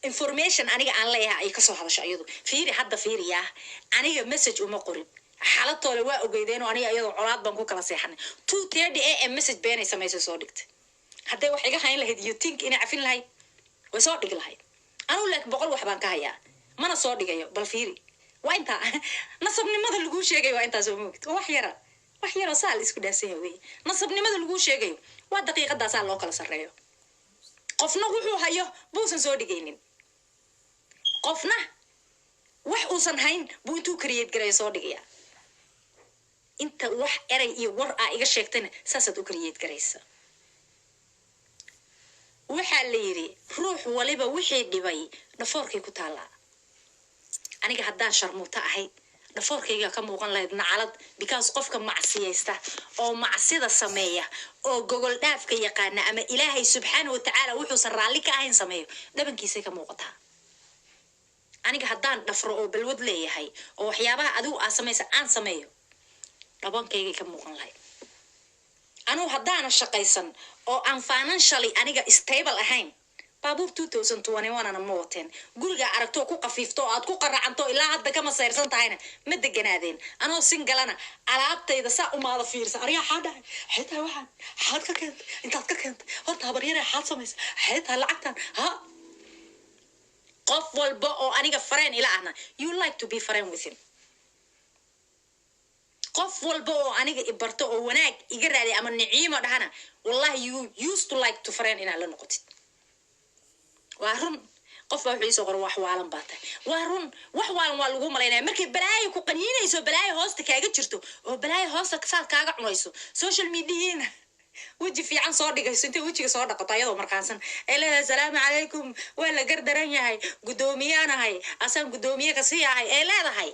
Information aniga aan leeyahay ay kasoo hadasho iyadu. Fiiri hadda, fiiriyaa, aniga message uma qorin xalatoole, waa ogeydeen oo aniga iyadoo colaad baan ku kala seexanay. 2:30 a.m. message beenay samaysay, soo dhigtay. Hadday wax iga hayn lahayd, you think inay cafin lahayd? Way soo dhigi lahayd. Anugu laakiin 100 wax baan ka hayaa, mana soo dhigayo. Bal fiiri, waa intaa nasabnimada laguu sheegayo, waa intaas oo moogid. Wax yara, wax yaroo saa la isku dhaafsan yahay wey nasabnimada laguu sheegayo. Waa daqiiqadaasaa loo kala sarreeyo. Qofna wuxuu hayo buusan soo dhigaynin, qofna wax uusan hayn buu intuu create gareeyo soo dhigaya. Inta wax eray iyo war aa iga sheegtayna saasaad u create garaysa. Waxaa la yidhi, ruux waliba wixii dhibay dhafoorkay ku taallaa. Aniga haddaan sharmuuto ahay, dhafoorkayga ka muuqan lahayd nacalad, because qofka macsiyaysta oo macsida sameeya oo gogol dhaafka yaqaana ama Ilaahay subxaana watacaala wuxuusan raalli ka ahayn sameeyo, dhabankiisay ka muuqataa. Aniga haddaan dhafro oo balwad leeyahay oo waxyaabaha adigu aa samaysa aan sameeyo, dhabankaygay ka muuqan lahayd. Anugu haddaana shaqaysan oo aan financially aniga stable ahayn, baabuur 2021 ana ma wateen. Guriga aragtoo ku qafiifto oo aad ku qaracanto ilaa hadda kama sayrsan tahayna ma deganaadeen. Anoo single-ana alaabtayda saa umaada fiirsa. Arigaa xaa dhahay? Xitaa waxaan xaad ka keentay? Intaad ka keentay horta, habaryare, xaad samaysa xitaa lacagtan ha? Qof walba oo aniga friend ila ahna, you like to be friend with him. Qof walba oo aniga ibarto oo wanaag iga raadiy ama Niciimo dhahana, wallahi you used to like to friend inaad la noqotid. Waa run. Qof baa wuxuu iisoo qoray, "Wax waalan baa tahay." Waa run, wax waalan waa lagu malaynaya markay balaayo ku qaniinayso, balaayo hoosta kaaga jirto oo balaayo hoosta saad kaaga cunayso, social mediana weji fiican soo dhigayso, intay wejiga soo dhaqato ayadoo markaansan ay leedahay, "Asalaamu calaykum, waa la gardaran yahay, guddoomiyaanahay, asaan guddoomiye kasii ahay," ay leedahay.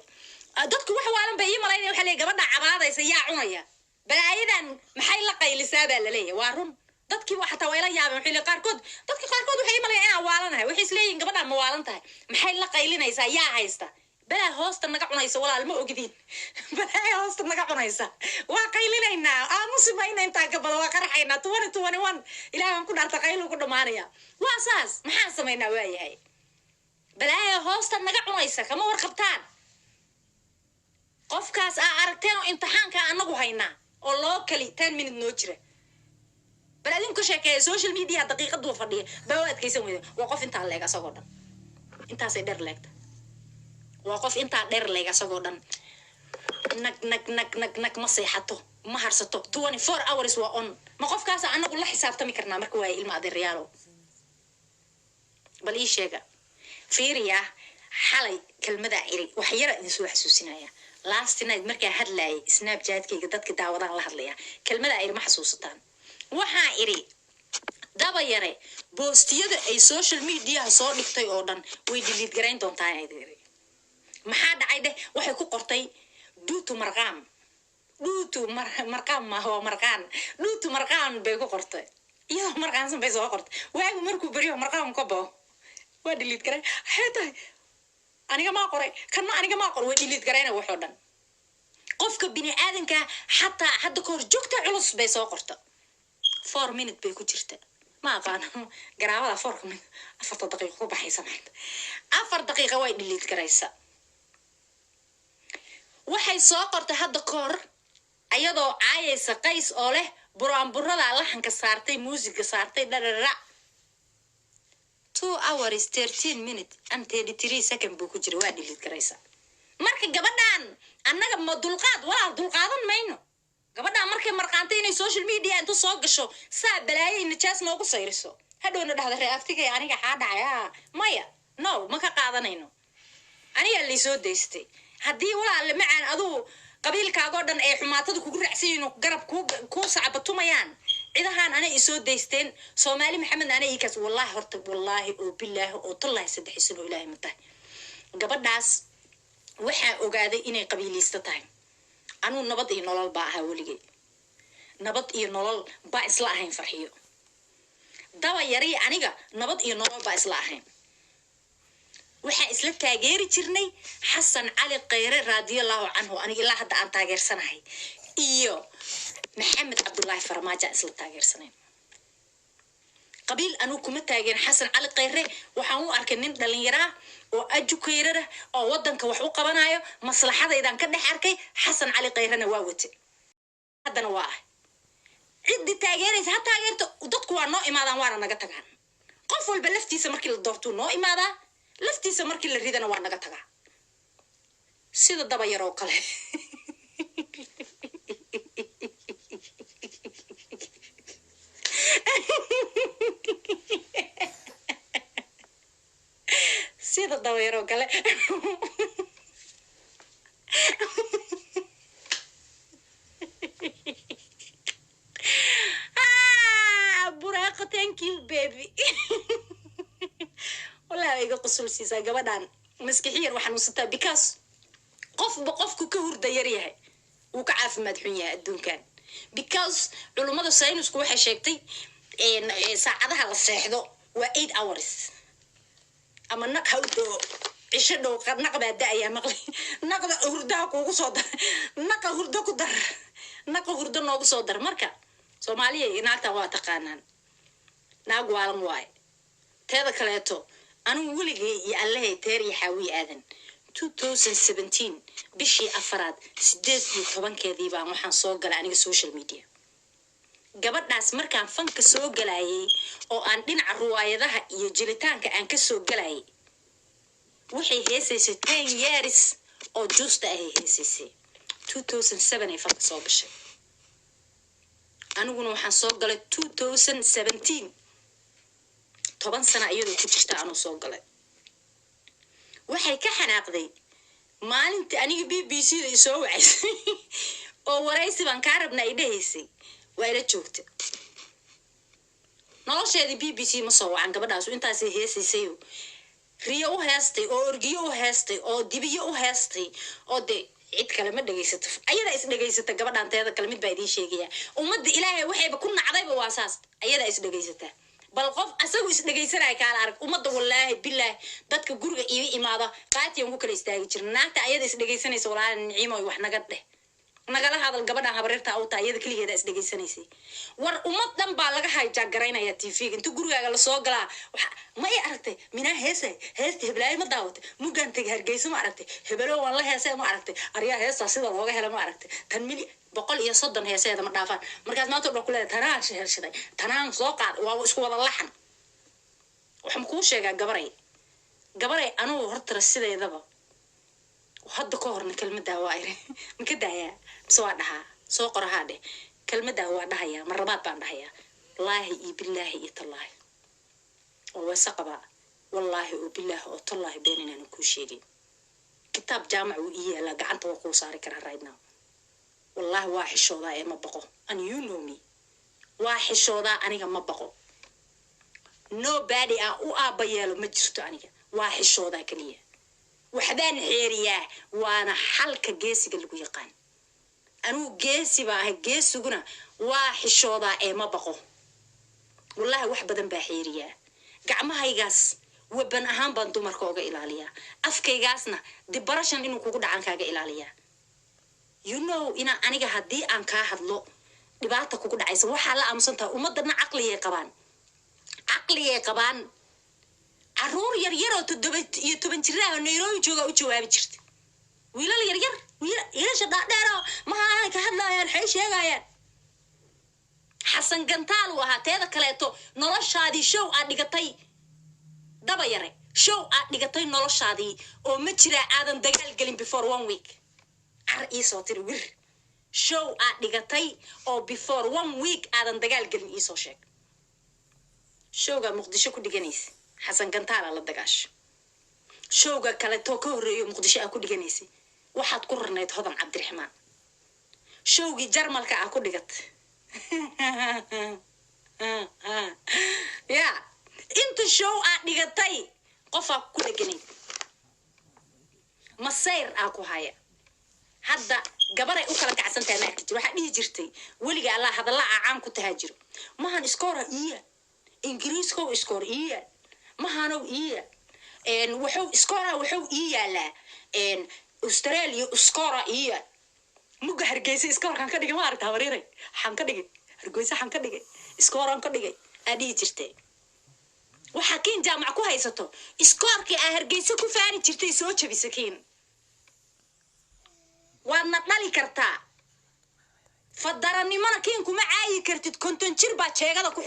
Dadku wax waalan bay ii malaynaya. Waxaa leeyahay, "Gabadha cabaadaysa yaa cunaya? Balaayadan maxay la qaylisaa?" baa laleeyahay. Waa run, dadkii wa xataa way la yaabeen. Waxay leeyihin qaarkood, dadka qaarkood waxay ii malayan inaan waalanahay. Waxay isleeyihin, "Gabadhaan ma waalan tahay? Maxay la qaylinaysaa? Yaa haysta?" Balaa hoosta naga cunaysa, walaal, ma ogdiin. Balaa hoosta naga cunaysa, waa qaylinaynaa, aamusi mayna. Intaa ka badan waa qaraxaynaa. 2021, Ilaah baan ku dhaarta, qaylu ku dhamaanaya. Waa saas. Maxaan samaynaa? Waayahay, balaaya hoosta naga cunaysa kama warqabtaan. Qofkaas aa aragteen oo imtixaanka anagu haynaa oo loo kali 10 minute noo jira, bal adinku ka sheekeeya. Social media daqiiqaduu fadhiya baa u adkaysan weyda. Waa qof intaa leeg asagoo dhan, intaasay dheer leegta. Waa qof intaa dheer leeg asagoo dhan. Nag nag nag nag nag, ma seexato, ma harsato, 24 hours waa on. Ma qofkaasa anagu la xisaabtami karnaa marka? Waaya, ilma adeeryaalo, bal ii sheega. Fiiriya, xalay kelmadaa iri, wax yara idin soo xasuusinaya. Last night markaa hadlaayay, Snapchatkayga dadka daawadaan la hadlaya, kelmadaa iri ma xasuusataan? Waxaa iri, Daba Yare postiyada ay social mediaha soo dhigtay oo dhan way delete garayn doontaa iri. Maxaa dhacay dheh? Waxay ku qortay duutu marqaam, dhuutu marqaam maaha, waa marqaan. Dhuutu marqaan bay ku qortay, iyadoo marqaansan bay soo qortay. Waagu markuu beryo marqaam ka bao, waa delete garay. Waxay tahay, aniga maa qoray kanna, aniga maa qoray. Way delete garayna waxoo dhan. Qofka bini aadanka xataa hadda kahor joogta culus bay soo qorta, 4 minute bay ku jirta. Ma aqaano garaabada fourka minute, afarta daqiiqo ku baxaysa maanta. 4 daqiiqa way delete garaysa. Waxay soo qortay hadda kahor ayadoo caayaysa Qays oo leh buraanburada laxanka saartay, muusiga saartay, dharara. 2 hours 13 minute and 33 second buu ku jira, waa delete garaysa. Marka gabadhan annaga ma dulqaad, walaal, dulqaadan mayno. Gabadhan markay marqaantay inay social media intu soo gasho saa balaayo najaas noogu sayriso, hadhowna dhahda, "Ree aftigay, aniga xaa dhacay?" Ah, maya, no, ma ka qaadanayno. Anigaa laysoo daystay. Haddii, walaale macaan, aduu qabiilkaagoo dhan ay xumaatada kugu raacsan yihiin oo garab kuu sacbatumayaan, cidahaan anay isoo daysteen, Soomaali Maxamedna anay iikaas. Wallaahi horta, wallaahi oo bilaahi oo tallaahi, saddex sano Ilaahay ma tahay. Gabadhaas waxaa ogaaday inay qabiiliista tahay. Anuu Nabad iyo Nolol baa ahaa weligay, Nabad iyo Nolol baa isla ahayn. Farxiyo Daba Yari, aniga Nabad iyo Nolol baa isla ahayn. Waxaa isla taageeri jirnay Xasan Cali Kheyre radiallahu canhu, aniga ilaa hadda aan taageersanahay, iyo Maxamed Cabdullaahi Farmaajo aan isla taageersanayn. Qabiil anuu kuma taageen Xasan Cali Khayre. Waxaan u arkay nin dhalinyaraa oo educated ah oo wadanka wax u qabanayo. Maslaxadaydaan ka dhex arkay. Xasan Cali Khayrena waa wate, haddana waa ah. Ciddii taageeraysa ha taageerto. Dadku waa noo imaadaan, waana naga tagaan. Qof walba laftiisa markii la doortuu noo imaadaa, laftiisa markii la ridana waa naga tagaa, sida daba yar oo kale. Sida daba yar oo kale. Ah, Buraaqo, thank you baby. Wallahi way iga qusul siisaa gabadhan. Maskixiyan waa xanuunsataa, because qofba qofku ka hurda yar yahay wuu ka caafimaad xun yahay adduunkan, because culummada saynisku waxay sheegtay saacadaha la seexdo waa 8 hours. Ama naq ha u doo, cisho dhow naq baa da-ayaa maqlay. Naqda hurdaha kuugu soo dar, naqa hurdo ku dar, naqa hurdo noogu soo dar. Marka Soomaaliya, naagtan waa taqaanaan, naag waalan waaye. Teeda kaleeto, anigu weligay iyo Allahay teer iyo Xaawiye Aadan, 2017 bishii afaraad 18-keedii baan waxaan soo galay aniga social media. Gabadhaas markaan fanka soo galayay oo aan dhinaca ruwaayadaha iyo jilitaanka aan ka soo galayay, waxay heesaysay 10 years oo juusta ahay heesaysay. 2007 ay fanka soo gashay, aniguna waxaan soo galay 2017. 10 sana iyadoo ku jirta anuu soo galay. Waxay ka xanaaqday maalintii aniga BBC da isoo wacaysay oo "Waraysi baan kaa rabnaa" ay dhehaysay. Waa ila joogta nolosheedii. BBC ma soo wacan gabadhaasu. Intaasay heesaysayo, riyo u heestay oo orgiyo u heestay oo dibiyo u heestay oo de cid kale ma dhegaysato, ayadaa is dhegaysata gabadhaan. Teeda kale, mid baa idiin sheegaya: ummadda Ilaahay waxayba ku nacdayba waa saas, ayadaa is dhegaysata. Bal qof asagu is dhegaysanaya kaala arag ummadda. Wallaahi bilaahi, dadka guriga iiga imaada qaatiyan ku kala istaagi jirna. Naagta ayada is dhegaysanaysa, walaala Niciimo, wax naga dheh, nagala hadal gabadhan habareerta u tahay. Iyada keligeeda is dhegaysanaysay. War ummad dhan baa laga hijack garaynaya TV-ga inta gurigaaga lasoo galaa. Ma i aragtay minaa heesay heesta heblaayo? Ma daawatay muggaan tegay Hargeysa? Ma aragtay hebelo waan la heesay? Ma aragtay aryaa heestaa sida looga hela? Ma aragtay tan mili 130 heeseeda ma dhaafaan? Markaas maanta o dhan kuleedahay tanaan helshaday, tanaan soo qaad, waa isku wada laxan. Waxaan kuu sheegaa gabaray, gabaray, anugu hortara sideedaba hadda ka horna kelmaddaa waa iri. Ma ka daayaa mise waa dhahaa? Soo qorahaa dheh. Kelmaddaa waa dhahayaa, mar labaad baan dhahayaa. Wallaahi iyo bilaahi iyo tallaahi oo weese qabaa, wallaahi oo bilaahi oo tallaahi, been inaanan kuu sheegin. Kitaab jaamac wuu ii yaalaa, gacanta waa kuu saari karaa right now. Wallaahi waa xishoodaa ee ma baqo, and you know me. Waa xishoodaa aniga, ma baqo. Nobody aan u aabba yeelo ma jirto. Aniga waa xishoodaa keliya, waxbaan xeeriyaa, waana xalka geesiga lagu yaqaan. Anugu geesi baa ahay, geesiguna waa xishoodaa ee ma baqo. Wallaahi wax badan baa xeeriyaa. Gacmahaygaas weban ahaan baan dumarka oga ilaaliyaa, afkaygaasna depression inuu kugu dhacan kaaga ilaaliyaa. Inaa aniga haddii aan kaa hadlo dhibaata kugu dhacaysa, waxaa la aamusan tahay. Ummadana caqligay qabaan, caqligay qabaan. Caruur yar yar oo 17 jiraah oo Nairobi jooga u jawaabi jirta. Wiilal yar yar, wiilasha dhaadheero maha ka hadlaayaan, waxay sheegayaan Xasan Gantaal uu ahaa. Teeda kaleeto, noloshaadii show aad dhigatay, daba yare, show aad dhigatay noloshaadii oo ma jiraa aadan dagaal gelin before one week? Car iisoo tiri wir. Show aad dhigatay oo before one week aadan dagaal gelin iisoo sheeg. Showgaa Muqdisho ku dhiganaysa, Xasan Gantaala la dagaasho. Showga kaleetoo ka horreeyo Muqdisho aa ku dhiganaysay, waxaad ku rarnayd Hodan Cabdiraxmaan. Showgii Jarmalka aa ku dhigatay ya, inta show aad dhigatay qofaa ku dheganayd, masayr aa ku haya. Hadda gabaray u kala kacsan tahay ma arki jir. Waxaa dhihi jirtay weliga Allah hadalla aa caan ku tahaa jiro mahan iskoora iya, Ingiriiskow iskoor iya, mahanow iya, wuxuu iskoora wuxuu ii yaalaa Australia iskoora iya. Muga Hargeysa iskoorkaan ka dhigay, ma aragta habariiray? Waxaan ka dhigay Hargeysa, waxaan ka dhigay iskooraan ka dhigay aa dhihi jirtay. Waxaa Kiin Jaamac ku haysato iskoorkii aa Hargeysa ku faani jirtay soo jabisa. Kiin, waadna dhali kartaa, fadarannimona Kiin kuma caayi kartid. 50 jir baa jeegada ku.